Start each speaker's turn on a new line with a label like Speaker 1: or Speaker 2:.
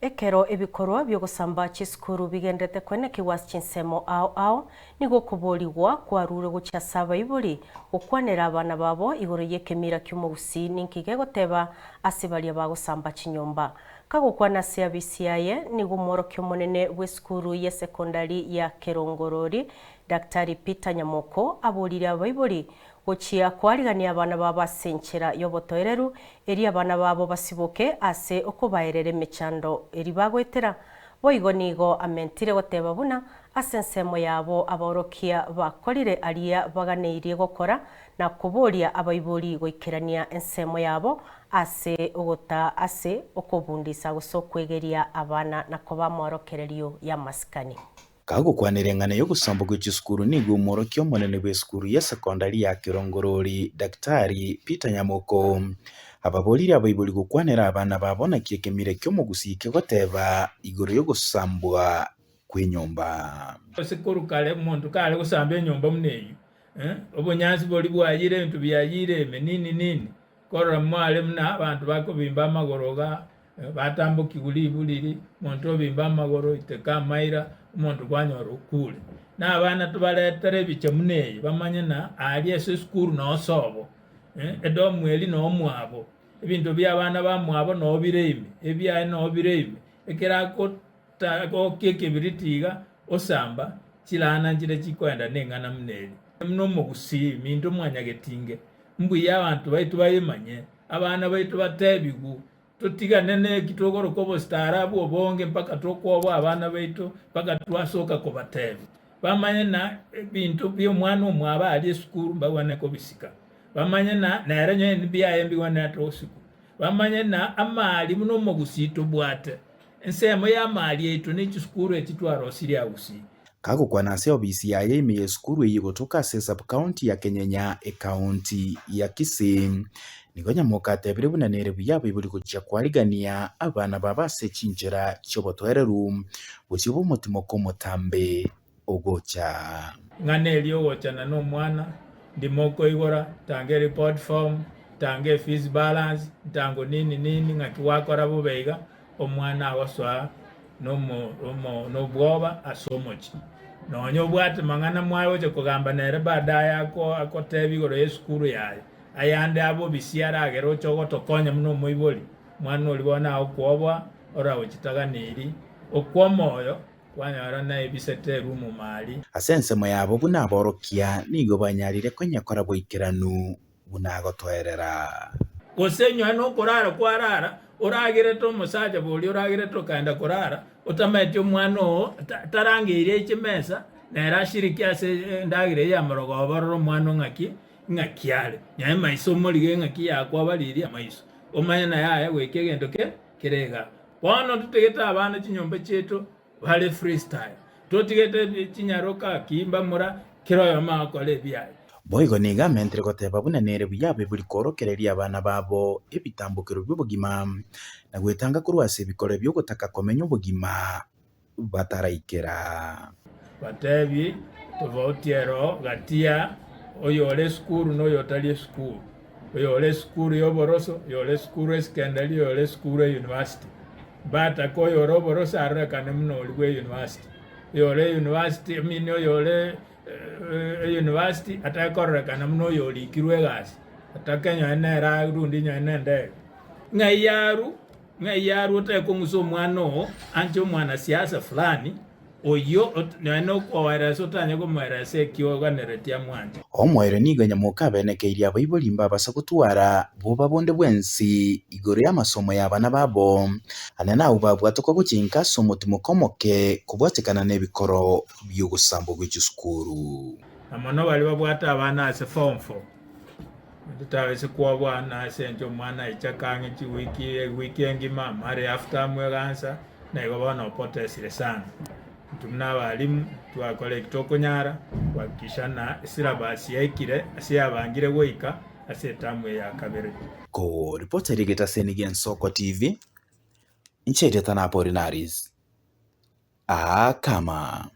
Speaker 1: Ekero ebikorwa bi'ogosamba chisukuru bigenderete koenekigwa ase chinsemo ao ao, nigo okoboorigwa kwarure gochia ase abaibori gokwanera abana babo igoro y'ekemira ki'omogusii ninki gegoteba ase baria bagosamba chinyomba. Kagokwana ase abisi yaye, nigo omworokia omonene bw'esukuru y'esekondari ya Kerongorori, Daktari Peter Nyamoko aborire abaibori gochia koarigania abana babo ase enchera y'obotoereru, erio abana babo basiboke ase okobaerera emechando eria bagoetera. Boigo nigo amentire goteba buna ase ensemo yabo abaorokia bakorire aria baganeirie gokora na koboria abaibori goikerania ensemo yabo ase ogota ase okobundisa gose okwegeria abana na koba amorokererio y'amasikani.
Speaker 2: Kagokwanera eng'ana y'ogosambwa gwe chisukuru nigo omworokia omonene bw'esukuru y'esekondari ya Kerongorori Daktari Peter Nyamoko ababorire abaibori gokwanera abana babo naki ekemira ki'omogusii kegoteba igoro y'ogosambwa kw'enyomba.
Speaker 3: Ase korwa kare omonto kare gosamba enyomba buna eyio, obonyansi boria bwayire ebinto biayire ime nini nini, korora mware buna abanto bakobimba amagoro igaa, Batambokigwe ribu riria, omonto obimba amagoro, iteka amaira, omonto kwanyora okure. Na abana tobaretere ebicha buna eye, bamanye na aria ase esukuru noo sobo, edomu eri noo mwabo, ebinto bia abana bamwabo noo bire ime, ebiaye noo bire ime. Ekero agokia ekebiriti iga, osamba, chilana nchire chikoenda neng'ana buna eri. Buna omogusii, minto mwanyagetinge, mbuya abanto baito bayemanye, abana baito batebigwe, Totigane neki togoroka obostaarabu obonge mpaka tokwoboa abana baito mpaka twasoka kobatebia. Bamanye na ebinto bi'omwana omwabo aria esukuru mbagwenerete kobisika. Bamanye na nere onye biaye mbigwenerete gosikwa. Bamanye na amari buna omogusii tobwate. Ensemo y'amari yaito ne chisukuru echi twarosirie agusii.
Speaker 2: Kagokwana ase obisi yaye ime y'esukuru eyio gotoka ase esub-county ya Kenyenya ekaunti ya Kisii, nigo Nyamoka atebire buna nere buya abaibori gochia kwarigania abana babo ase chinchera chi'obotoereru bosio bw'omotimoko omotambe ogocha.
Speaker 3: Ng'ana eria ogochana nomwana, ndimo okoigora, tanga ereport form, tanga efees balance, ntango nini nini ng'aki gwakora bobe iga, Omwana agosoa nobwoba ase omochie. Nonya obwate mang'ana mwaye gocha kogamba nere baadaye akotebie igoro y'esukuru yaye, ayande abe obisia aragere oche ogotokonya buna omoibori, omwana oria bono agokwoboa oragochitaganeri okwomoyo kwanyora naebisete erumu maari.
Speaker 2: Ase ensemo yabo buna aborokia nigo banyarire konyekora boikeranu buna agotoerera.
Speaker 3: Gose inwe nokorara kwarara, oragerete omosacha boria oragerete okaenda korara, otamaeti omwana oo tarangeirie chimesa, nere ashiriki ase endagera eye ya morogoba orore omwana oo ng'aki ng'aki are. Nyaye maiso omorige ng'aki yakwabaririe amaiso, omanye naye aye goika egento ke kere igaa. Bono totegete abana chinyomba chiaito bare freestyle, totigete chinyaroka ki mbamura kera oyomo agokora ebiaye.
Speaker 2: Boigo nigo amentire goteba buna nere buya abaibori koorokereria abana babo ebitambokero bi'obogima, na gwetanga korwa ase ebikore bi'ogotaka komenya obogima bataraikera.
Speaker 3: Batebi tofauti ero gati ya oyore esukuru na oyotari esukuru, oyore esukuru y'oboroso, oyore esukuru esekendari, oyore esukuru eyunivasiti. Mbatake oyore oboroso arorekane buna oria bwa eyunivasiti, oyore eyunivasiti I mean oyore eyunivasiti atake kororekana buna oyorikirwe egasi, atake nonye nere arundie nonye na endege. Ng'ai yarwa, ng'ai yarwa otake kong'usa omwana oo anche omwanasiasa fulani. Oyio nonya nokoeresa otanye komoeresa ekio oganeretie amwanche.
Speaker 2: Omoerio nigo nyamoka abenekeirie abaibori mbabasa gotwara boba bonde bwensi igoro y'amasomo y'abana babo, ane nabwo babwatokwa gochia inka ase omotimoko omoke kobwatekana nebikoro bi'ogosambwa gwe chisukuru.
Speaker 3: Na mono baria babwate abana ase form four, intwe tabase kwoboa na ase enchera omwana aichake ang'e chiwiki ewiki engima amare half term egansa. Na igo bono opotesire sana. Intwe buna abalimu twakora eki tokonyara kuhakikisha ng'a esyllabus yaikire ase yabangire goika ase etamu eye ya kabere.
Speaker 2: Koripotera egetaseni gi'Ensoko TV, inche erieta Napolinaris Akama.